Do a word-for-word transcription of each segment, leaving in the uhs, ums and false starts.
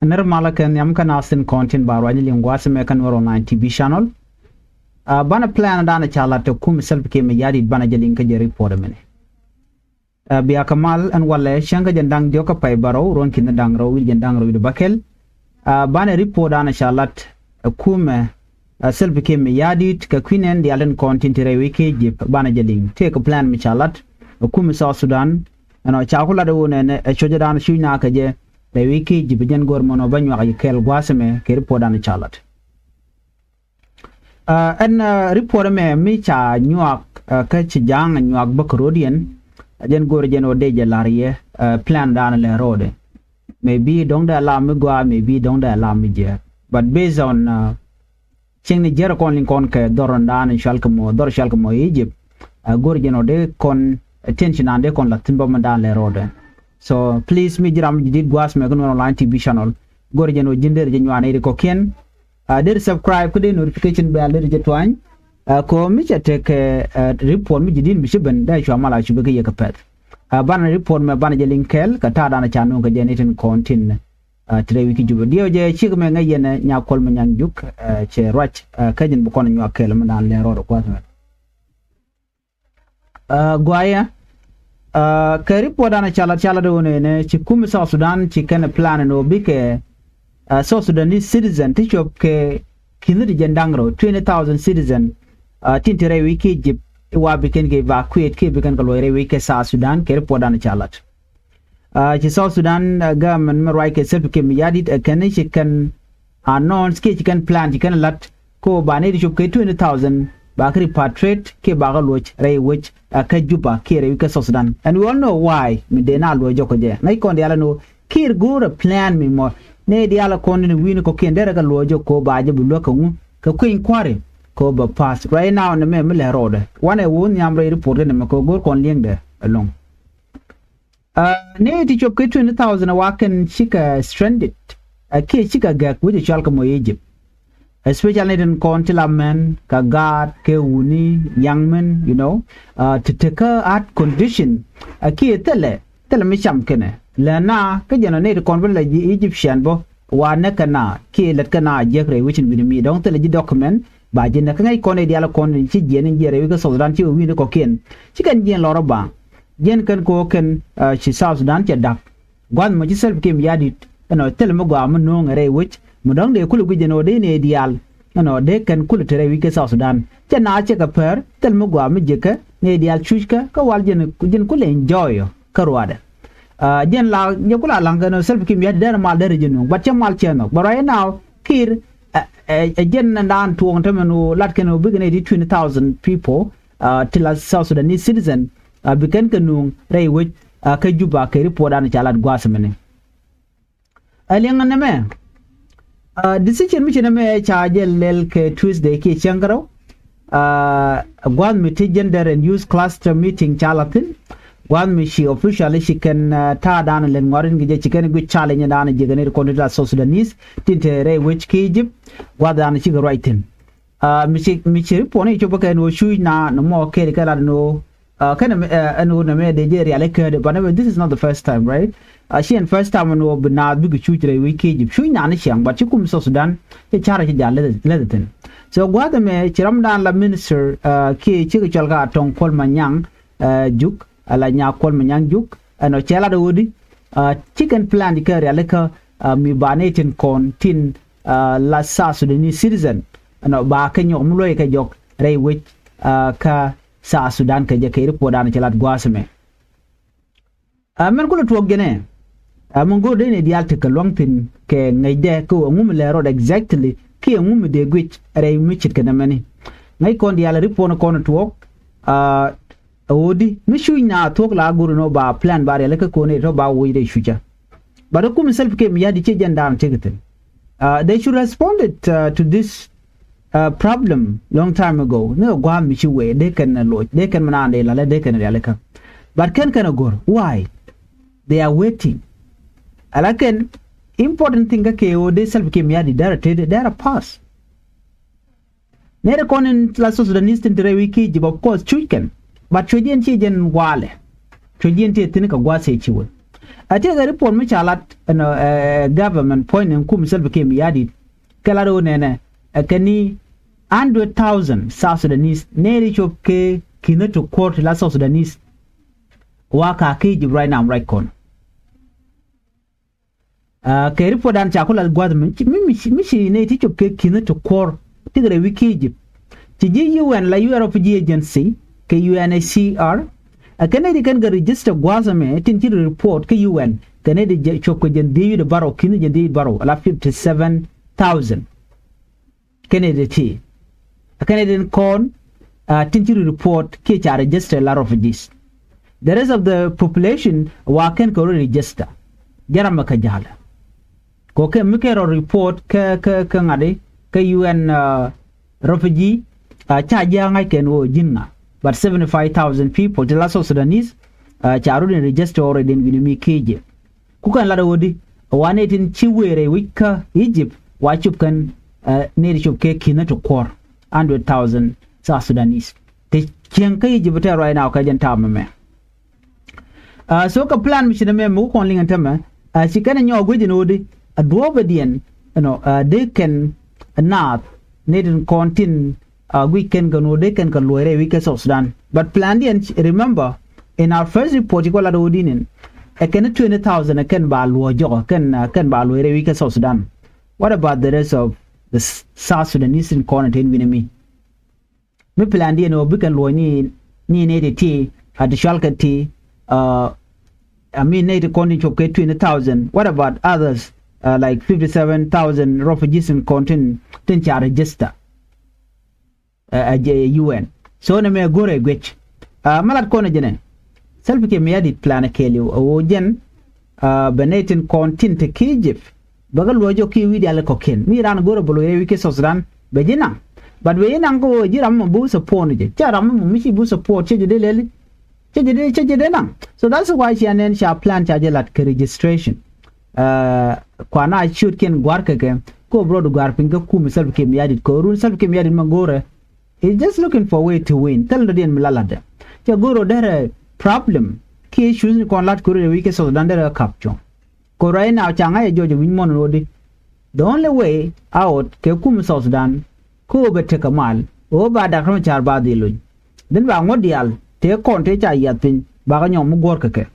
Nɛr malä kɛ nhiam kä naath tin kɔn tin ba ruacni liŋ gua̱a̱th mɛ kä Nuɛr online T V channel. Banɛ plan danɛ ca lat ɛ kum Salva Kiir Mayardit banɛ jɛ liŋ kä jɛ report mɛni. Bia kɛ mal ɛn walɛ cäŋ kä jɛn da̱ŋ diɔ̱k kä pay bärɔw ruɔ̱n ki̱n da̱ŋ rɛw wi̱r jɛn da̱ŋ rɛw wi̱r bäkɛl. Banɛ report danɛ ca lat ɛ kumɛ Salva Kiir Mayardit kɛ kui̱ nɛn diaal tin kɔn tin ti rɛy wi̱i̱ kiɛ jip banɛ jɛ liŋ tëëkɛ plan mi ca lat ɛ kumɛ South Sudan. Ɛnɔ ca ku lat ɛ wun ɛn ɛ cuɔcɛ danɛ cuc na kɛ jɛ rɛy wi̱i̱ kiɛ jip ɛ jɛn go̱r mɔnɔ bä nyuak yi kɛɛl gua̱a̱th mɛ kɛ report danɛ ca lat. Ɛn report mɛ mi ca nyuak kä ci ja̱a̱ŋ nyuak bä kɛ ro̱diɛn. Jɛn go̱r jɛn ɔ dee jɛ la̱r yɛ plan danɛ lɛ ro̱dɛ. Maybe dɔ̱ŋ dee lam mi gɔaa, maybe dɔ̱ŋ dee lam mi jiɛɛr. But based on cieŋni jiɛɛr kɔn liŋ kɔn kɛ dhɔr danɛ cual kɛ mɔ dhɔr cual kɛ mɔ Egypt. Go̱r jɛn ɔ dee kɔn attention an dee kɔn la thin bä mi danɛ lɛ ro̱dɛ. So please mi ji̱ ram ji̱ dit gua̱a̱th mɛ kɛ Nuɛr online T V channel. Go̱r jɛn ɔ ji̱n der jɛ nyuan iri kɔkiɛn. Deri subscribe kä dee notification bell deri jɛ tuany. Kɔ mi cɛ tek report mi ji̱ din bi ci ben dee cua mal a cubi kä yɛ kɛ pɛth. Banɛ report mɛ banɛ jɛ liŋ kɛɛl kɛ ta̱a̱ danɛ ca nuŋ kɛ jɛ ni tin kɔn tin. Ti rɛy wi̱i̱ ki jupɛ diɛw jɛ cik mɛ ŋäc yɛn nya kuɔl mi nyaŋ juk cɛ ruac kä jɛn bi kɔn nyuak kɛɛl mi dan lɛn rɔɔd kuath mɛ. Guayɛ kɛ report danɛ ca lat ca lat wunɛ nɛ ci kumi South Sudan ci kɛn plan ni wä bikɛ South Sudanese citizen ti cuɔp kɛ ki̱n ti jɛn da̱ŋ rɛw twenty thousand citizen tin ti rɛy wi̱i̱ ki Egypt. Wa bikɛn kɛ evacuate kɛ bikɛn kɛ luɔc rɛy wi̱i̱ kɛ South Sudan kɛ report danɛ ca lat. Ci South Sudan government mi ruac kɛ Salva Kiir Mayardit ɛ kɛn ci kɛn announce kiɛ ci kɛn plan ci kɛn lat ko ba nɛy ti cop kɛ twenty thousand ba kɛ repatriate kiɛ ba kɛ luɔc rɛy wec kä Juba kiɛ rɛy wec kä South Sudan. And we all know why mi dee na luɔc jɔk kɛ jɛ ŋäc kɔn diaal ɛn ɣöö Kiir go̱o̱rɛ plan mi mɔ nɛy diaal ɛ kɔn ni wi̱i̱ni kɔkiɛn derɛ kɛ luɔc jɔk ko ba jɛ bi luäk kɛ ŋu kɛ kueny kua̱ri ko bɛ pass. Right now ni mɛ mi lɛ rɔɔdɛ wanɛ wä nhiam rɛy report kɛ ni mɛ kɛ go̱o̱r kɔn li̱eŋdɛ ɛlɔ̱ŋ. Ni ti cop kɛ twenty thousand wa kɛn cikɛ stranded. Kiɛ cikɛ gɛk wi̱c cual kɛ mɔ Egypt. Especially ni tin kɔn ti la mɛn kɛ gaat kɛ wuni young men, you know. Ti tekä hard condition. Kiɛ thilɛ thilɛ mi cam kɛnɛ lɛ na kä jɛn ni ti kɔn bi la Egyptian bä wa nɛ kɛ na kiɛ lät kɛ na jiäk rɛy wicin wi̱ni mi dɔ̱ŋ thilɛ ji̱ document. Ba ji̱ nɛ kä ŋäc kɔn i̱ diaal kɔn ci jiɛn in jiɛn rɛy wi̱c kä South Sudan ci wi̱ni kɔkiɛn ci kɛn jiɛn lɔrɔ ba. Jiɛn kɛn ko kɛn ci South Sudan cɛ da̱k. Gua̱th mɔ ci Salva Kiir Mayardit ɛnɔ thil mi gɔaa mi no̱o̱ŋ ɛ rɛy wec mi dɔ̱ŋ dee kulɛ guic ɛn ɣöö dee nɛy diaal ɛnɔ dee kɛn kulɛ te rɛy wi̱c kɛ South Sudan. Cɛ naath cɛ kɛ pɛr thil mi gɔaa mi jiäkɛ nɛy diaal cuckɛ kä wal jiɛn kulɛ enjoy kä ruaadɛ. Jiɛn la jɛ kula la̱ŋ kɛn ɣöö Salva Kiir Mayardit derɛ mal derɛ jɛ nuŋ but cɛ mal cɛ nhɔk but right now Kiir ɛ jiɛn ɛn daan tuɔɔŋ tämɛ ni lat kɛn ɣöö bikɛ nɛy ti twenty thousand people ti la South Sudanese citizen. Bi kɛn kɛ nuŋ rɛy wec kä Juba kɛ report dan ca lat gua̱a̱th mini. Ɛ liɛŋ nɛmɛ decision mi ci nɛmɛ ca jɛ lɛl kɛ Tuesday kiɛ cäŋ kärɔw. Gua̱a̱th mi ti gender and youth cluster meeting ca la thi̱n. Gua̱a̱th mi ci officially ci kɛn ta̱a̱ dan lɛn ŋua̱r in kɛ jɛ ci kɛn guic challenge dan jiɛ kɛn ri kɔn ti la South Sudanese tin te rɛy wec ki Egypt. Gua̱a̱th dan cikɛ ruac thi̱n. Mi ci mi ci report ni cop kɛn wä cuc na ni mɔ kɛɛl kɛ lat ni wä kɛn ɛn wä nɛmɛ dee jɛ riali kädɛ but nɛmɛ this is not the first time, right? Ci ɛn first time ni wä bi naath bikɛ cuc rɛy wec ki Egypt cuc na ni ciaŋ but ci kum South Sudan ci carɛ ci jal leth thin. So gua̱a̱th ɛmɛ ci ram dan la minister kiɛ cikɛ cɔl ka Atɔŋ Kuɔl Manyaŋ Juk ala Nyakuɔl Manyaŋ Juk ɛn ɔ cɛ lat ɛ wä di. Ci kɛn plan kɛ riali kä mi ba ni tin kɔn tin la South Sudanese citizen. Ɛnɔ ba kɛ nyɔk mi luɔc kɛ jɔk rɛy wec kä South Sudan kɛ jɛ kɛ report dan cɛ lat gua̱a̱th mɛ. Mɛn kulɛ tuɔɔk jɛnɛ. Mɛn go̱o̱r dee ni diaal tekɛ luaŋ thi̱n kɛ ŋäcdɛ kä ɣöö ɛŋu mi lɛ rɔɔd exactly kiɛ ɛŋu mi dee guic rɛy mi ce̱tkɛ nɛmɛni. Ŋäc kɔn diaal report ni kɔn tuɔɔk. Ɛ ɣöö di mi cuc na thuɔ̱k la go̱r inɔ ba plan ba riɛl kä ko̱n ɛ tɔ ba woc rɛy cucä. But ɛ kum Salva Kiir Mayardit ci jɛn da̱a̱n tekɛ thi̱n. They should responded to this problem long time ago. Ni ɛ gua̱a̱th mi ci wee dee kɛn ɛ loc dee kɛn mi naan dee lalɛ dee kɛn ɛ rialikä. But kɛn kɛn ɛ go̱r why they are waiting. Ala kɛn important thing kä kɛ ɣöö dee Salva Kiir Mayardit dee rɛ tet dee rɛ pass. Nɛy ti kɔn in la South Sudanese tin ti rɛy wi̱i̱ ki Egypt of course cuc kɛn. But cuc jiɛn ci jɛn walɛ. Cuc jiɛn ti thi̱n kɛ gua̱a̱th ci wä. A tëëkɛ report mi ca lat ɛnɔ, ɛ, government puɔ̱ny ni kum Salva Kiir Mayardit kɛ lat ɣöö nɛnɛ ɛ kɛn ni hundred thousand South Sudanese nɛy ti cop kɛ ki̱n ti kuɔr ti la South Sudanese. Wa ka kɛ Egypt right now, right kɔn. Aa, kɛ report dan ca ku la gua̱th mi mi mi ci nɛy ti cop kɛ ki̱n ti kuɔr ti kɛ rɛy wi̱c kɛ Egypt. Ci ji̱ U N la U N Refugee Agency kɛ U N H C R. Ɛ kɛn nɛy ti kɛn kɛ register gua̱th ɛmɛ tin ci report kä U N kɛ nɛy ti cop kɛ jɛn dhieec wi̱cdɛ bärɔw, ki̱n jɛn dhieec wi̱cdɛ bärɔw, ala fifty seven thousand. Kɛn nɛy ti ti kɛn nɛy ti kɔn, aa, tin ci report kiɛ ca register la refugees. The rest of the population wa kɛn kɛ rɔ register. Jɛ ram mɛ kɛ ja̱lɛ kɛ kɛ mi kɛ rɔ report kɛ kɛ kɛ ŋa̱di kɛ U N, aa, refugee, aa, ca ji̱ a ŋa̱c kɛn ɣöö ji̱n ŋa. But seventy five thousand people ti la South Sudanese, aa, ca rut in register already in wi̱ni mi ki̱i̱ jɛ. Ku kɛn lat ɣöödi wa nɛy tin ci wëë rɛy wi̱c kä Egypt wa cop kɛn, aa, nɛy ti cop kɛ ki̱n ti kuɔr hundred thousand South Sudanese. Ti cieŋ kä Egypt tɛ right now kɛ jɛn ta̱a̱ mɛmɛ. Aa, so kɛ plan mi ci nɛ mɛ mi ku kɔn liŋ ɛn tämɛ, aa, ci kɛn ɛ nyɔɔk guic ɛn ɣöödi a duɔ̱ɔ̱pɛ diɛn ɛnɔ, aa, dee kɛn naath nɛy tin kɔn tin, aa, guic kɛn kɛ nuɔ̱ɔ̱r dee kɛn kɛ luɔ̱c rɛy wi̱c kɛ South Sudan. But plan diɛn, remember, in our first report ci kɔ lat ɣöödi ni̱n ɛ kɛn twenty thousand ɛ kɛn ba luɔ̱c jɔkɔ kɛn, aa, kɛn ba luɔ̱c rɛy wi̱c kɛ South Sudan. What about the rest of the South Sudanese tin kɔn tin wi̱ni mi? Mi plan diɛn ɣöö bikɛn luɔ̱c ni, ni nɛy ti ti, a ti cual kɛ ti, aa, I mean nɛy ti kɔn tin cop kɛ twenty thousand. What about others, aa, like fifty seven thousand refugees in kɔn tin, tin ca register, aa, aa, jɛ U N? So nɛ mɛ go̱rɛ guic, aa, ma lat kɔn ɛ jɛnɛ. Salva Kiir Mayardit plan ɛ kɛɛliw ɛ ɣöö jɛn, aa, bɛ nɛy tin kɔn tin te ki̱i̱ Egypt bɛ kɛ luɔ̱c jɔk kiɛ wi̱i̱ diaal kɔ̱kiɛn. Mi raan go̱rɛ bɛ luɔ̱c rɛy wi̱c kiɛ South Sudan bɛ ji̱ naŋ. But bɛ ji̱ naŋ kä ɣöö ji̱ ram mɔ bi wä support ni jɛ. Cɛ ram mɔ mi ci bi wä support cɛ jɛ dee lɛli. Cɛ jɛ dee, cɛ jɛ dee naŋ. So that's why cia nɛn ca plan ca jɛ lat kɛ registration. Aa, kuan a ciötkiɛn gua̱r kɛ kɛ kɛ ɣöö bi rɔɔdu gua̱r piny kä kum Salva Kiir Mayardit kɛ ɣöö run Salva Kiir Mayardit mɛ go̱rɛ. He's just looking for way to win. Thil dɔ̱diɛn mi la latdɛ. Cɛ go̱r ɔ derɛ problem kiɛ issues ni kɔn lat kɛ run rɛy wi̱c kɛ South Sudan derɛ kap cuɔ̱ŋ. Kɛ right now ca ŋa̱c ɛ jɔɔc ɛ wi̱c muɔ̱n ɣöödi. The only way out kɛ kum South Sudan kä ɣöö bɛ tekɛ mal ɣöö ba Dak Riɛk Macar ba dhil luny. Dhin ba ŋuɔ̱t diaal tëë kɔn tëë ca yiath piny ba kɛ nyɔk mi guɔ̱r kɛ kɛ.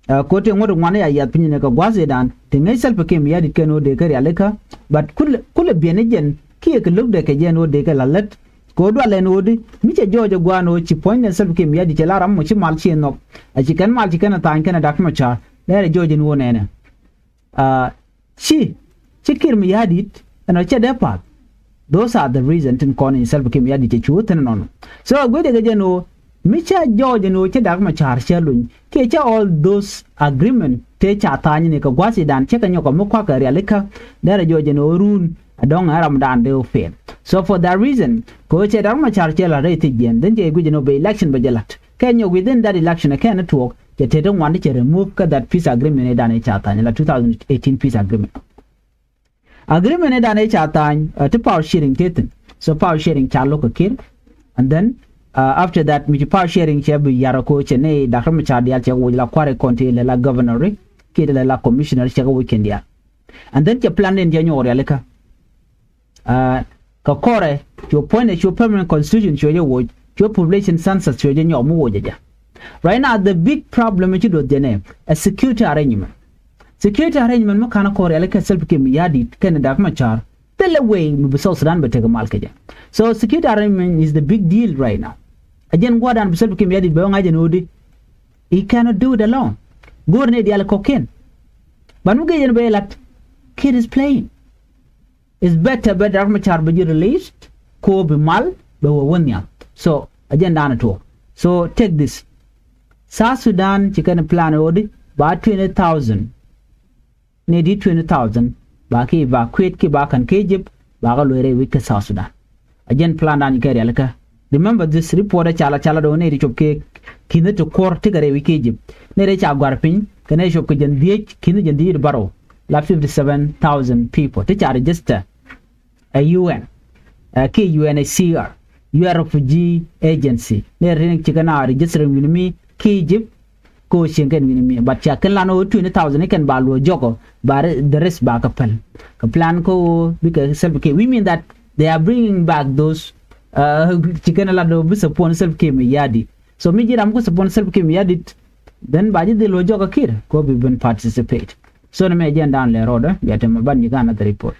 Aa, kɛ ɣöö tëë ŋuɔ̱t ŋuan ya yiath piny ni kɛ gua̱th ëëdan ti ŋäc Salva Kiir Mayardit kɛn ɣöö dee kɛ rialikä. But kulɛ, kulɛ biɛn ni jɛn kiɛ kɛ lo̱kdɛ kɛ jɛn ɣöö dee kɛ la lät. Kɛ ɣöö dual ɛn ɣöödi mi cɛ jɔɔc ɛ gua̱a̱n ɣöö ci puɔ̱nydɛ Salva Kiir Mayardit cɛ la ram mɔ ci mal ci nhɔk. A ci kɛn mal ci kɛn a tha̱a̱ny kɛn a Dak Riɛk Macar derɛ jɔɔc ɛn ɣöö nɛnɛ. Aa, ci, ci Kiir Mayardit ɛn ɔ cɛ dee pa̱a̱th. Those are the reason tin kɔn in Salva Kiir Mayardit cɛ cu thi̱n ɛnɔnɔ. So a gui̱cdɛ kɛ jɛn ɣöö mi ca jɔɔc ɛn ɣöö cä Dak Macar cä luny kiɛ cä all those agreement tëë ca tha̱a̱ny ni kɛ gua̱thidan cä kɛ nyɔk kɛ mi kua̱k kɛ rialikä. Derɛ jɔɔc ɛn ɣöö run a dɔ̱ŋ ɛ ramdan dee wä fail. So for that reason kɛ ɣöö cɛ Dak Macar cɛ la̱t rɛy thiec jiɛn dhin cɛ gui̱c ɛn ɣöö bɛ election bɛ jɛ la̱t. Kɛ nyɔk within that election ɛ kɛn ɛ tuɔɔk cɛ tëë ti ŋuan ti cɛ remove kä that peace agreement ëëdan ëë ca tha̱a̱ny la two thousand eighteen peace agreement. Agreement ëëdan ëë ca tha̱a̱ny, uh, ti power sharing tëë thi̱n. So power sharing ca lo̱k kɛ Kiir. And then, uh, after that mi ci power sharing cɛ bi yar ko cɛ ni Dak Riɛk Macar diaal cɛ kɛ woc la kua̱ri kɔn ti lɛ la governor ri kiɛ lɛ la commissioner cɛ kɛ woc kɛn diaal. And then cɛ plan den cɛ nyɔk rialikä. Aa, kɛ kɔrɛ cuɔ puɔ̱nydɛ cuɔ permanent constitution cuɔ jɛ woc cuɔ population census cuɔ jɛ nyɔk mi woc jɛ jɛ. Right now the big problem ci duɔth jɛ nɛ a security arrangement. Security arrangement mi ka̱n a kɔrɛ rialikä Salva Kiir Mayardit kɛnɛ Dak Macar. Thilɛ way mi bi South Sudan bɛ tekɛ mal kɛ jɛ. So security arrangement is the big deal right now. A jɛn gua̱dan bi Salva Kiir Mayardit bɛ wä ŋa̱c jɛ ni ɣöö di. He cannot do it alone. Go̱o̱r ni diaal kɔ̱kiɛn. Ban mi gɛ jɛn bɛ lat. Kiir is playing. It's better bɛ Dak Macar bɛ ji̱ released ko bi mal bɛ wä wä nhial. So agenda ni tuɔɔk. So take this. South Sudan ci kɛn plan ɣöödi ba twenty thousand. Ni di twenty thousand ba ki evacuate ki ba ka̱n ki Egypt ba kɛ luɔc rɛy wi̱c kä South Sudan. A jɛn plan dan kɛ rialikä. Remember this report ɛ cala cala do̱ ni ri cop kɛ ki̱n ti kuɔr ti kɛ rɛy wi̱c kä Egypt. Ni ri ca guar piny kɛ ni ri cop kɛ jɛn dhiec ki̱n jɛn dhiec bärɔw la fifty seven thousand people ti ca register. Ɛ U N, ɛ ki U N H C R, U N Refugee Agency ni ri ci kɛ na register wi̱n mi ki Egypt. Ko cieŋ kɛn wi̱ni mi, but ca kɛn lan ɣöö twenty thousand ni kɛn ba luɔ jɔkɔ, ba the rest ba kɛ pɛl. Kɛ plan ko bikɛ Salva Kiir. We mean that they are bringing back those, uh, ci kɛn lat ɣöö bi support Salva Kiir Mayardit. So mi ji̱ ram ku support Salva Kiir Mayardit, then ba ji̱ dhil luɔ jɔkɔ Kiir ko bi ben participate. So ni mɛ jɛn dan lɛ rɔɔdɛ bia te ma ban ji̱ kan another report.